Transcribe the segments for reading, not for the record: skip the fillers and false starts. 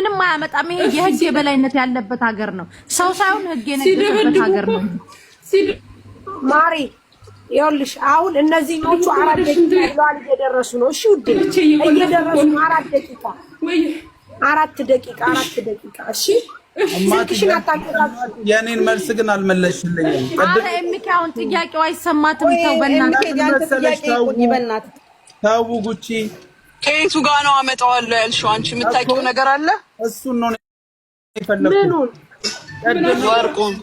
ምንም አያመጣም። ይሄ የህግ የበላይነት ያለበት ሀገር ነው። ሰው ሳይሆን ህግ የነገሰበት ሀገር ነው። ማሪ ይኸውልሽ አሁን እነዚህኞቹ 4 ደቂቃ ብለዋል፣ እየደረሱ ነው። እሺ ውዴ እየደረሱ ነው። 4 ደቂቃ፣ 4 ደቂቃ፣ 4 ደቂቃ። እሺ ስልክሽን አታንቀሳቅሺ። የኔን መልስ ግን አልመለስሽልኝም። ኧረ ኤሚኬ አሁን ጥያቄው አይሰማትም። ተው በእናትህ። መሰለሽ ተው ጉቺ። ከየቱ ጋር ነው አመጣዋለሁ ያልሽው? አንቺ የምታውቂው ነገር አለ? እሱን ነው የፈለኩት። ወርቁን።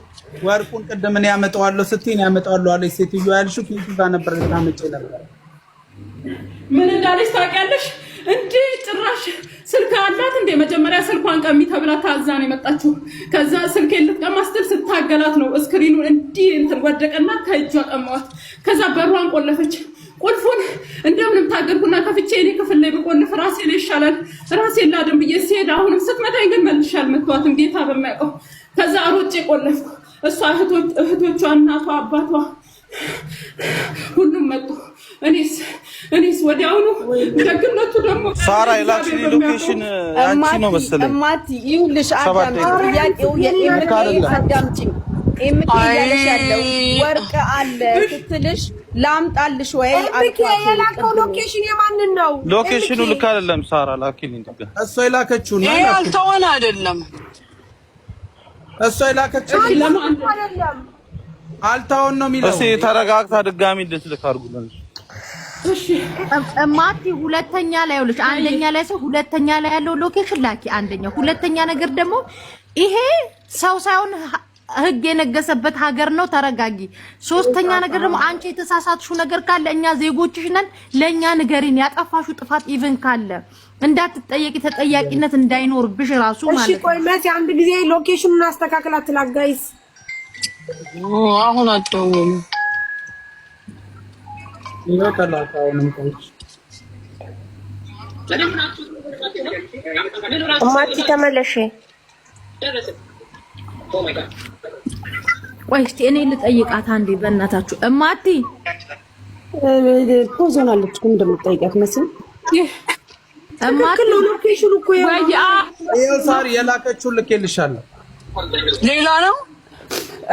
ወርቁን ቅድም እኔ ያመጣዋለሁ ስትይ እኔ ያመጣዋለሁ አለች ሴትዮ። ያልሽው ከየቱ ጋር ነበር ልታመጪ ነበር? ምን እንዳለች ታውቂያለሽ? እንዴ ጭራሽ ስልክ አላት እንዴ? መጀመሪያ ስልኳን ቀሚ ተብላ ታዛ ነው የመጣችው። ከዛ ስልኬን ልትቀማ ስትል ስታገላት ነው screen ኑን እንዲህ እንትን ወደቀና ከእጇ ቀማዋት። ከዛ በሯን ቆለፈች። ቁልፉን እንደምንም ታገልኩና ከፍቼ እኔ ክፍል ላይ ብቆልፍ ራሴ ላይ ይሻላል፣ ራሴን ላድን ብዬ ሲሄድ አሁንም ስትመታኝ ግን መልሼ አልመታኋትም፣ ጌታ በሚያውቀው። ከዛ ሮጬ ቆለፍኩ። እሷ እህቶቿ፣ እናቷ፣ አባቷ ሁሉም መጡ። እኔስ ወዲያውኑ ደግነቱ ደግሞ ሳራ የላክሽልኝ location ያንቺ ነው መሰለኝ። እማቲ ይኸውልሽ፣ አዳምጪ። ጥያቄው የኤምኬ አዳምጪኝ። ኤምኬ እያለሽ ያለው ወርቅ አለ ስትልሽ ላምጣልሽ ወይ ኤምኬ የላከው location የማንን ነው? location ኑ ልክ አይደለም። ሳራ ላኪልኝ ድጋሚ። እሷ የላከችው ነው። ይሄ አልተሆነ አይደለም። እሷ የላከችው አይደለም። አልታውን ነው የሚለው። እስኪ ተረጋግታ ድጋሚ እንድትልክ አድርጉልን። እማቲ ሁለተኛ ላይ ይኸውልሽ፣ አንደኛ ላይ ሰው ሁለተኛ ላይ ያለው location ላኪ። አንደኛ ሁለተኛ ነገር ደግሞ ይሄ ሰው ሳይሆን ህግ የነገሰበት ሀገር ነው። ተረጋጊ። ሶስተኛ ነገር ደግሞ አንቺ የተሳሳትሽው ነገር ካለ እኛ ዜጎችሽ ነን፣ ለእኛ ንገሪን። ያጠፋሽው ጥፋት even ካለ እንዳትጠየቂ፣ ተጠያቂነት እንዳይኖርብሽ ራሱ እሺ ማለት ነው። ቆይ መሲ አንድ ጊዜ location ኑን አስተካክላ ትላክ guys። አሁን አትደውልም። ይኸው ተላከ። አሁንም ቆይ። እማቲ ተመለሽ። ቆይ እስቲ እኔ ልጠይቃት አንዴ በእናታችሁ እማቲ። Pause ሆናለች እኮ እንደምትጠይቂያት መሲ። እማቲ። ትክክል ነው location ኑ እኮ ይኸው። ወይ ይኸው ሳሪ የላከችውን ልኬልሻለሁ። ሌላ ነው።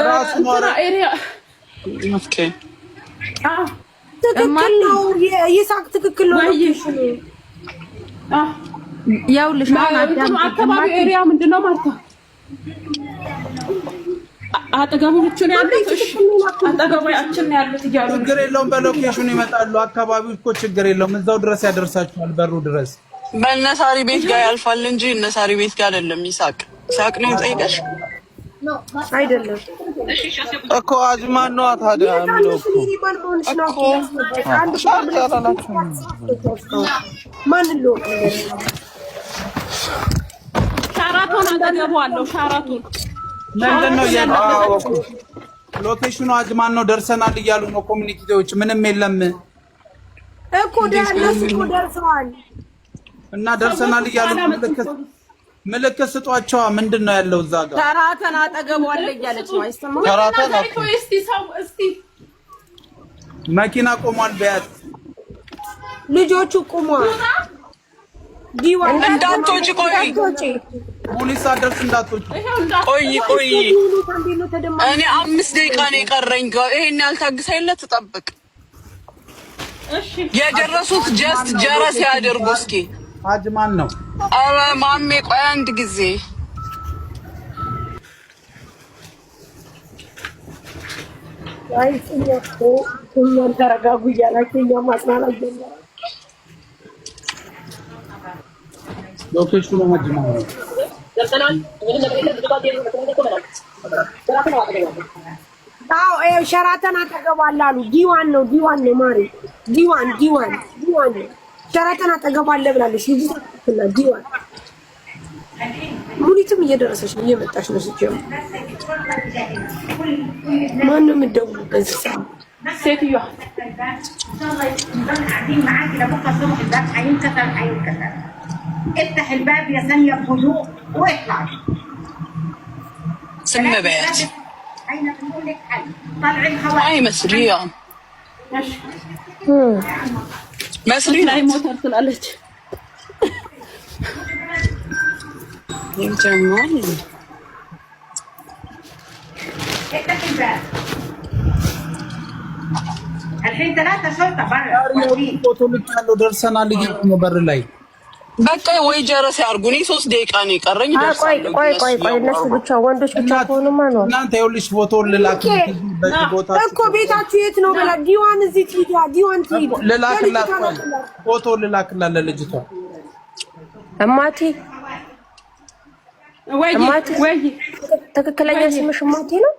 ራሱ ነው። እንትና area Okay። ትክክል ነው። ይሳቅ ትክክል ነው ወይ location ኑ። ያውልሽ አሁን እንትኑ አዳምጪ። አካባቢ area ምንድን ነው ማርታ? አጠገቡ ብቻ ነው ያሉት። እሺ አጠገባችን ነው ያሉት እያሉ ነው። ችግር የለውም። በ location ኑ ይመጣሉ። አካባቢው እኮ ችግር የለውም። እዛው ድረስ ያደርሳችኋል፣ በሩ ድረስ። በእነሳሪ ቤት ጋር ያልፋል እንጂ እነሳሪ ቤት ጋር አይደለም። ይሳቅ ይሳቅ ነው ጠይቀሽ። አይደለም። እኮ አጅማን ነዋ ታዲያ የሚለው የታለሽ እኮ። የኔ ባል መሆንሽ ነው። እኮ። አንድ ሻርጃ አላላችሁም? ማንን ልወቅ? ሻራቶን አጠገቡ አለው። ሻራቶን። ምንድን ነው location ኑ? አጅማን ነው ደርሰናል እያሉ ነው community ዎች። ምንም የለም። እኮ እነሱ እኮ ደርሰዋል። እና ደርሰናል እያሉ ነው። ምልክት ምልክት ስጧቸዋ። ምንድን ነው ያለው እዛ ጋር? ሸራተን አጠገቡ አለ እያለች ነው። አይሰማም? ሸራተን። እስቲ ሰው እስቲ መኪና ቆሟል። በያት። ልጆቹ ቁሟል። ዲዋን እንዳትወጪ ቆይ። ፖሊስ አደርስ እንዳትወጪ። ቆይ ቆይ፣ እኔ 5 ደቂቃ ነው የቀረኝ። ይሄን ያልታግሳ የለ ትጠብቅ። የደረሱት just ጀረስ ያደርጉ እስኪ። አጅማን ነው። ኧረ ማሜ ቆይ አንድ ጊዜ። አይ እኛ እኮ እኛን ተረጋጉ እያላችሁ እኛ ማጽናናት ጀመረ። Location ኑ አጅማን ነው። አዎ ይኸው ሸራተን አጠገቡ አለ አሉ። ዲዋን ነው፣ ዲዋን ነው ማሪ፣ ዲዋን ዲዋን ዲዋን ነው። ሸራተን አጠገቡ አለ ብላለች ልጅቷ። ትክክል ናት። ዲዋን ሙኒትም እየደረሰች ነው፣ እየመጣች ነው። ስትጀምር ማን ነው የምትደውሉበት በዚህ ሰዓት? ሴትዮዋ። نضل قاعدين معاكي لبكره الصبح، الباب هينكسر هينكسر. افتح الباب يا ساميه بهدوء واطلعي. ዝም በያት። اين بنقول لك حل طلعي الهواء. አይ መስሪያ መስሪ ላይ ሞተር ትላለች። ጀማል افتح الباب. الحين ثلاثة شرطة برا واقفين. ፎቶ ልኬያለሁ። ደርሰናል እያሉ ነው በር ላይ። በቃ ወይ ጀረስ ያርጉ። እኔ 3 ደቂቃ ነው የቀረኝ። ቆይ ደርሳለሁ። ቆይ ቆይ ቆይ፣ እነሱ ብቻ ወንዶች ብቻ ከሆኑማ ነው እናንተ ይኸውልሽ ፎቶ ልላክ ቦታ እኮ ቤታችሁ የት ነው ብላ ዲዋን እዚህ ትሂድ፣ ዲዋን ትሂድ። ልላክላት፣ ቆይ ፎቶ ልላክላት ለልጅቷ። እማቲ ወይ እማቲ ወይ ትክክለኛ ስምሽ እማቲ ነው?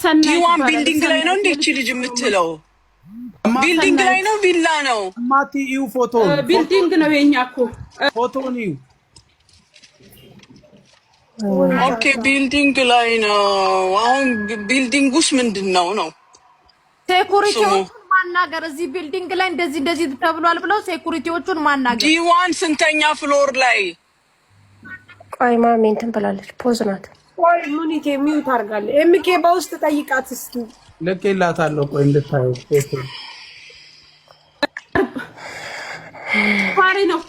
ሰናይት ዲዋን ይባላል። building ላይ ነው እንዴ እቺ ልጅ የምትለው? Building ላይ ነው ቪላ ነው? እማቲ እዩ ፎቶ Building ነው የኛ እኮ። ፎቶውን እዩ። Okay, building ላይ ነው። አሁን building ውስጥ ምንድን ነው ነው Security ዎቹን ማናገር፣ እዚህ building ላይ እንደዚህ እንደዚህ ተብሏል ብለው security ዎቹን ማናገር። ዲዋን ስንተኛ floor ላይ? ቆይ ማሚ እንትን ብላለች፣ pause ናት። ቆይ ሙኒቴ mute አድርጋለች። ኤምኬ በውስጥ ጠይቃት እስኪ። ልኬላታለሁ። ቆይ እንድታዩ ፎቶ ፓሪ ነው።